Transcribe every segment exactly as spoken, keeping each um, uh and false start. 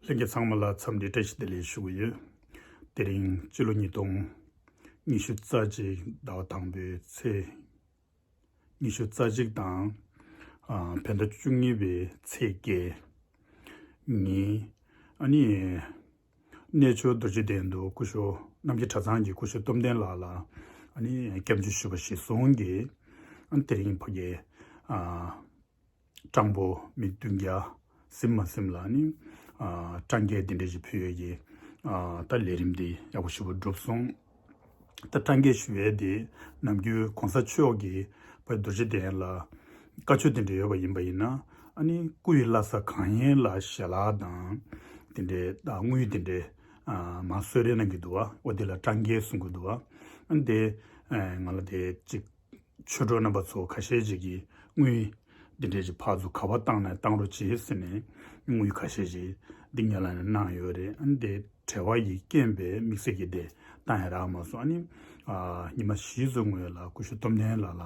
ལྷན་རྒྱས་ཚང་མ་ལ་འཚམས་འདྲི་བཀྲ་ཤིས་བདེ་ལེགས་ཞུ་གི་ཡོད། དེ་རིང་སྤྱི་ལོ་ཉིས་སྟོང་ཉི་ཤུ་རྩ་གཅིག་ཟླ་བ་དང་པོའི་ཚེས་ཉི་ཤུ་རྩ་གཅིག་དང་། ཨ། བོད་ཟླ་བཅུ་གཉིས་པའི་ཚེས་བརྒྱད་ཉིན། ཨ་ནི། གནས་མཆོག་རྡོ་རྗེ་གདན་དུ་སྐུ་ཞབས་རྣམ་རྒྱལ་གྲྭ་ཚང་གི་སྐུ་ཞབས་སྟོབས་ལྡན་ལགས་ལ། ཨ་ནི་སྐྱབས་འཇུག་ཞུས་པ་གཞིར་བཟུང་གིས། ཨ་ནི་དེ་རིང་ཕ་གིའི། ཨ། སྤྲང་པོ་མི་བདུན་བརྒྱ་ཟིན་མ་ཟིན་ལ་ནི། ཨ། སྤྲང་རྒྱས་འདི་འདྲ་ཞིག་ཕུལ་ཡས་ཀྱི། ཨ། ད་ལས་རིམ་འདི་ཡག་པོ་ཞེ་པོ་གྲུབ་སོང་། ད་སྤྲང་རྒྱས་ཞུ་ཡས་དེ་ནམ་རྒྱུན་གོང་ས་མཆོག་གིས་བོད་རྡོ་རྗེ་གདན་ལ་བཀའ་ཆོས་དེ་འདྲ་ཡོད་པ་ཡིན་པ་ཡིན་ན། ཨ་ནི་སྐུ་ཡི་བླ་གཟའ་གང་ཡིན་ལ་ཞལ་ལག་དང་དེ་འདྲའི་ད་དངུལ་དེ་འདྲའི། ཨ། མར་གསོལ་རས་གནང་གི་འདུག་བ། འོ་དེ་ལ་སྤྲང་རྒྱས་གསུང་གི་འདུག་བ། ཨ་ནི་དེ། ཨ། ང་ལ་དེ་གཅིག་ཆོས་གྲོགས་རྣམ་པ་ཚོ་ཁ་ཤས་ཅིག་གིས་དངུལ་འདི་འདྲས་ཅིག་ཕར་ཚུར་ག་པར་བཏང་ན་བཏང་རོགས་བྱེད་ཟེར་ནས་དངུལ་ཁ་ཤས་ཅིག་འདི་ཉེ་ལ་ནས་གནང་ཡོད་རེད། ཨ་ནི་དེ་བྲེལ་བ་ཡི་རྐྱེན་པས་དམིགས་བསལ་གྱི་དེ་བཏང་ཡ་རག་མ་སོང་། ཨ་ནི། ཨ། ཉི་མ་བཞི་ཙམ་སྔོན་ལ་སྐུ་ཞབས་སྟོབས་ལྡན་ལགས་ལ་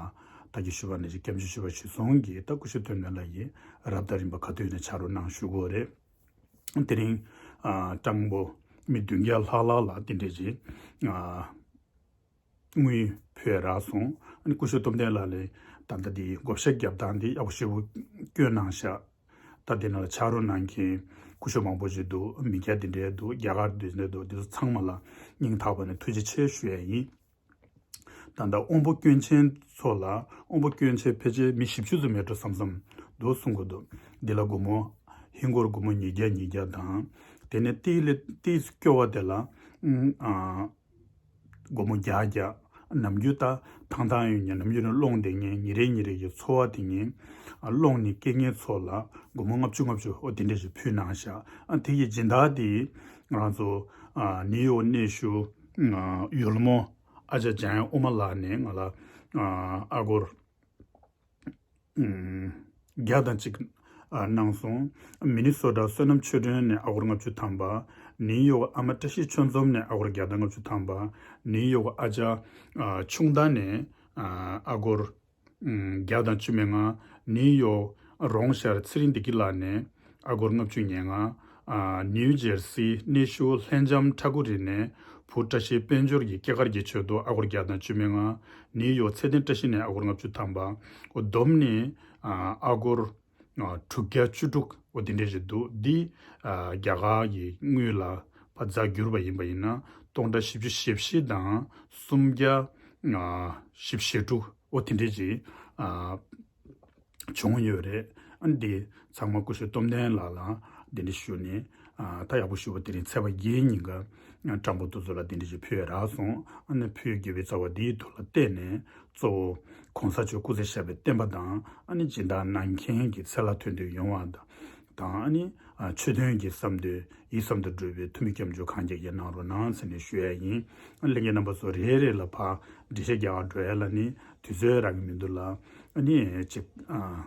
ད་གིན་ཞུས་པ་ནང་བཞིན་སྐྱབས་འཇུག་ཞུས་པ་གཞིར་བཟུང་གིས་ད་སྐུ་ཞབས་སྟོབས་ལྡན་ལགས་ཀྱིས་རབ་དང་རིམ་པ་ག་དུས་ནས་ཕྱག་རོགས་གནང་ཞུ་དགོས་རེད། དེ་རིང་། ཨ། སྤྲང་པོ་མི་བདུན་བརྒྱ་ལྷག་ལྷག་ལ་དེ་འདྲས་ཅིག་ཨ། དངུལ་ཕུལ་རག་སོང་། ཨ་ནི་སྐུ་ཞབས་སྟོབས་ལྡན་ལགས་ལ་ད་ལྟ་འདི་བགོ་བཤའ་རྒྱབ་སྟངས་འདི་ཡག་པོ་ཞེ་པོ་སྐྱོན་གནང་ཤག་ད་འདི་ནང་ལ་ཕྱག་རོགས་གནང་མཁན་སྐུ་ཞབས་མང་པོ་ཞིག་འདུག་མི་སྐྱ་འདི་འདྲས་འདུག་རྒྱ་གར་འདི་འདྲས་འདུག་འདི་ཚོ་ཚང་མ་ལ་སྙིང་ཐག་པ་ནས་ཐུགས་རྗེ་ཆེ་ཞུ་ཡ་ཡིན། ད་ལྟ་དབང་པོ་སྐྱོན་ཅན་ཚོ་ལ། དབང་པོ་སྐྱོན་ཅན་ཕལ་ཆེར་མི་བཞི་བཅུ་ཙམ་མེད་འགྲོ་བསམ་བསམ་འདུག་གསུང་གི་འདུག་འདི་ལ་སྒོར་མོ་ཧིན་སྒོར་སྒོར་མོ་ཉིས་བརྒྱ་ཉིས་བརྒྱ་དང་། དེ་ནས་ཏིས་ལས་ཏིས་སྐྱོ་བ་དེ་ལ། ཨ། སྒོར་མོ་བརྒྱ་བརྒྱ། ནམ་རྒྱུན་ད་ཐང་ཐང་ཡོད་མཁན་ནམ་རྒྱུན་ནས་སློང་བསྡད་མཁན་ཉིན་རེ་ཉིན་རེ་གི་འཚོ་བ་དེ་ཉིན། ཨ། སློང་ནས་སྐྱེལ་མཁན་ཚོ་ལ་སྒོར་མོ་ལྔ་བཅུ་ལྔ་བཅུ་འོ་དེ་འདྲ་ཞིག་ཕུལ་གནང་ཤག་ཨ། དེ་ཡི་སྦྱིན་བདག་དེ་ང་རང་ཚོ། ཨ། ནིའུ་ཡོག་གནས་བཞུགས། ཨ། ཡུལ་མོ་ཨ་ཅག་འཇམ་དབྱངས་དབུ་མ་ལགས་ནས་ང་ལ། ཨ། ཨ་སྒོར། ཨུམ། བརྒྱ་དང་གཅིག་ཨ། གནང་སོང་། མི་ནི་སོ་ཊ་བསོད་ནམས་ཆོས་སྒྲོན་ནས་ཨ་སྒོར་ལྔ་བཅུ་ཐམ་པ། ནིའུ་ཡོག་ཨ་མ་བཀྲ་ཤིས་ཆོས་འཛོམས་ནས་ཨ་སྒོར་བརྒྱ་དང་ལྔ་བཅུ་ཐམ་པ། ནིའུ་ཡོག་ཨ་ཅག་ཨ། ཆུང་མདའ་ནས། ཨ། ཨ་སྒོར། ཨུམ། བརྒྱ་དང་བཅུ་མེད་ལྔ། ནིའུ་ཡོག་རོང་ཤར་ཚེ་རིང་བདེ་སྐྱིད་ལགས་ནས་ཨ་སྒོར་ལྔ་བཅུ་ཉེར་ལྔ། ཨ། ནིའུ་ཇར་སི་གནས་བཞུགས་ལྷན་འབྱམས་ཁྲ་ཁུ་རི་ནས་བུ་བཀྲ་ཤིས་དཔལ་འབྱོར་གྱི་སྐྱེས་སྐར་གྱི་ཆེད་དུ་ཨ་སྒོར་བརྒྱ་དང་བཅུ་མེད་ལྔ། ནིའུ་ཡོག་ཚེ་བརྟན་བཀྲ་ཤིས་ནས་ཨ་སྒོར་ལྔ་བཅུ་ཐམ་པ། འོ་བསྡོམས་ནས། ཨ། ཨ་སྒོར། ཨ། དྲུག་བརྒྱ་བཅུ་དྲུག་འོ་དེ་འདྲས་ཞིག་འདུག་འདི། ཨ། རྒྱ་གར་གྱི་དངུལ་ལ་ཕར་རྩ་བསྒྱུར་བ་ཡིན་པ་ཡིན་ན་སྟོང་ཕྲག་བཞི་བཅུ་ཞེ་བཞི་དང་སུམ་བརྒྱ། ཨ། བཞི་བཅུ་ཞེ་དྲུག་འོ་དེ་འདྲས་ཅིག་ཨ། བྱུང་ཡོད་རེད། ཨ། འདི་ཚང་མ་སྐུ་ཞབས་སྟོབས་ལྡན་ལགས་ལ་འདི་འདྲ་ཞུས་ནས། ཨ། ད་ཡག་པོ་ཞུ་བ་དེ་རིང་ཚེས་པ་བརྒྱད་ཉིན་ཀ་སྤྲང་པོ་དེ་ཚོ་ལ་འདི་འདྲ་ཞིག་ཕུལ་རག་སོང་། ཨ་ནི་ཕུལ་དགོས་པའི་རྩ་བ་འདིའི་ཐོག་ལ་བལྟས་ནས་གཙོ་བོ་གོང་ས་མཆོག་སྐུ་ཚེ་ཞབས་པད་བརྟན་པ་དང་། ཨ་ནི་སྦྱིན་བདག་གནང་མཁན་གྱི་ཚེ་ལ་དོན་དུ་ཡོང་བ་དང་། དང་། ཨ་ནི། ཨ། ཆོས་དོན་གྱི་བསམ་དོན་ཡིད་བསམ་དུ་འགྲུབ་པའི་ཐུགས་མི་སྐྱབས་འཇུག་གང་རྒྱལ་གྱིས་གནང་རོགས་གནང་ཟེར་ནས་ཞུ་ཡ་ཡིན། ཨ། ལྷན་རྒྱས་རྣམ་པ་ཚོ་རེ་རེ་ལ་ཕར་འགྲེལ་བཤད་རྒྱག་གར་འགྲོ་ཡ་ལ་ནི་དུས་ཚོད་རག་གི་མི་འདུག་ལ། ཨ་ནི་ཅིག་ཨ།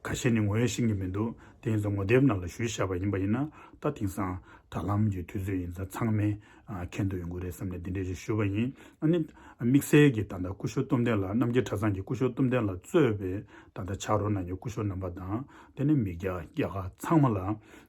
ཁ་ཤས་ནི་ངོ་ཤེས་ཀྱི་མི་འདུག་དེ་ཡིན་ཙང་ངོ་དེབ་ནང་ལ་ཞུས་བཞག་པ་ཡིན་པ་ཡིན་ན་ད་དེང་སང་དྲ་ལམ་གྱི་དུས་ཚོད་ཡིན་ཙང་ཚང་མས། ཨ། མཁྱེན་དུ་ཡོང་གི་རེད་བསམ་ནས་འདི་འདྲས་ཞིག་ཞུས་པ་ཡིན། ཨ་ནི། དམིགས་བསལ་གྱི་ད་ལྟ་སྐུ་ཞབས་སྟོབས་ལྡན་ལགས། རྣམ་རྒྱལ་གྲྭ་ཚང་གི་སྐུ་ཞབས་སྟོབས་ལྡན་ལགས་གཙོས་པའི་ད་ལྟ་ཕྱག་རོགས་གནང་མཁན་སྐུ་ཞབས་རྣམ་པ་དང་། དེ་ནས་མི་སྐྱ་རྒྱ་གར་ཚང་མ་ལ།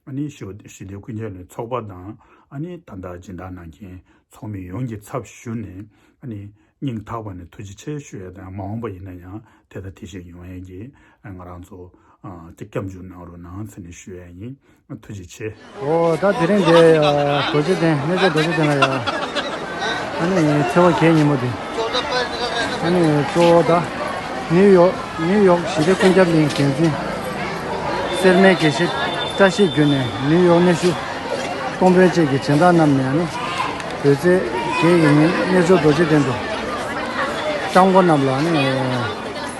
ཨ་ནི་ཞི་བ་ཞི་བདེ་ཀུན་ཁྱབ་གླིང་ཚོགས་པ་དང་། ཨ་ནི་ད་ལྟ་སྦྱིན་བདག་གནང་མཁན་ཚོགས་མི་ཡོངས་ཀྱི་ཚབ་ཞུས་ནས། ཨ་ནི་སྙིང་ཐག་པ་ནས་ཐུགས་རྗེ་ཆེ་ཞུ་ཡ་དང་། མ་འོངས་པ་ཡིན་ན་ཡང་དེ་དང་དེ་བཞིན་ཡོང་ཡ་གི་ང་རང་ཚོ། ཨ། དེ་སྐྱབས་འཇུག་གནང་རོགས་གནང་ཟེར་ནས་ཞུ་ཡ་ཡིན། ཐུགས་རྗེ་ཆེ། ཨོ། ད་དེ་རིང་འདི། ཨ། རྡོ་རྗེ་གདན། གནས་མཆོག་རྡོ་རྗེ་གདན་ལ་ཡ། ཨ་ནི་ཚེས་པ་བརྒྱད་ཉིན་མོ་འདི། ཨ་ནི་གཙོ་བོ་ད་ནིའུ་ཡོག་ནིའུ་ཡོག་ཞི་བདེ་ཀུན་ཁྱབ་གླིང་འགན་འཛིན་སེར་སྨད་དགེ་བཤེས་བཀྲ་ཤིས་འགྱུར་ནས་ནིའུ་ཡོག་གནས་བཞུགས་སྟོང་དཔོན་བཅས་ཀྱི་སྦྱིན་བདག་རྣམས་ནས། ཨ་ནི་བོད་ཚེས་བརྒྱད་ཀྱི་ཉིན་གནས་མཆོག་རྡོ་རྗེ་གདན་དུ་སྤྲང་པོ་རྣམས་ལ། ཨ་ནི།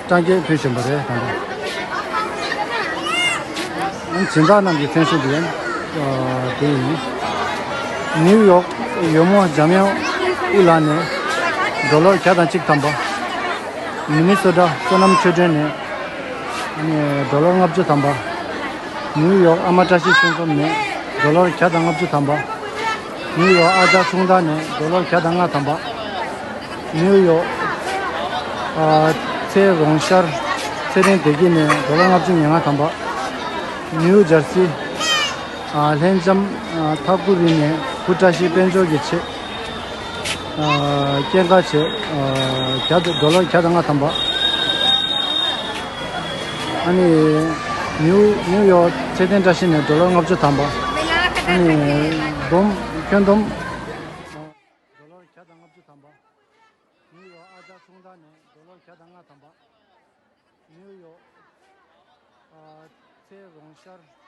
སྤྲང་རྒྱས་ཕུལ་བཞིན་པ་རེད། ད་ལྟ་སྦྱིན་བདག་རྣམས་ཀྱི་མཚན་གཞི་འདི། ཨ། དེ་ཡིན། ནིའུ་ཡོག་ཡུལ་མོ་འཇམ་དབྱངས་དབུ་ལགས་ནས་ཌོ་ལར་བརྒྱ་དང་གཅིག་ཐམ་པ། མི་ནི་སོ་ཊ་བསོད་ནམས་ཆོས་སྒྲོན་ནས། ཨ་ནི་ཌོ་ལར་ལྔ་བཅུ་ཐམ་པ། ནིའུ་ཡོག་ཨ་མ་བཀྲ་ཤིས་ཆོས་འཛོམས་ནས་ཌོ་ལར་བརྒྱ་དང་ལྔ་བཅུ་ཐམ་པ། ནིའུ་ཡོག་ཨ་ཅག་ཆུང་བདག་ནས་ཌོ་ལར་བརྒྱ་དང་ལྔ་ཐམ་པ། ནིའུ་ཡོག་ཨ། ཚེ་རོང་ཤར་ཚེ་རིང་བདེ་སྐྱིད་ནས་ཌོ་ལར་ལྔ་བཅུ་ཉེར་ལྔ་ཐམ་པ། ནིའུ་ཇར་སི་ ཨ། ལྷན་འཛོམས། ཨ། ཐབས་ཁུ་རི་ནས་སྐུ་བཀྲ་ཤིས་དཔལ་འབྱོར་གྱི་ཆེད། ཨ། སྐྱེད་ཀ་བྱས། ཨ། བརྒྱ་དང་། ཌོ་ལར་བརྒྱ་དང་ལྔ་ཐམ་པ། ཨ་ནི་ནིའུ་ནིའུ་ཡོག་ཚེ་བརྟན་བཀྲ་ཤིས་ནས་ཌོ་ལར་ལྔ་བཅུ་ཐམ་པ། ཨ་ནི་སྡོམ། ཁྱོན་བསྡོམས་ཌོ་ལར་བརྒྱ་དང་ལྔ་བཅུ་ཐམ་པ། ནིའུ་ཡོག་ཨ་ཅག་ཆུང་བདག་ནས་ཌོ་ལར་བརྒྱ་དང་ལྔ་ཐམ་པ། ནིའུ་ཡོག་ཨ། ཚེ་རོང་ཤར་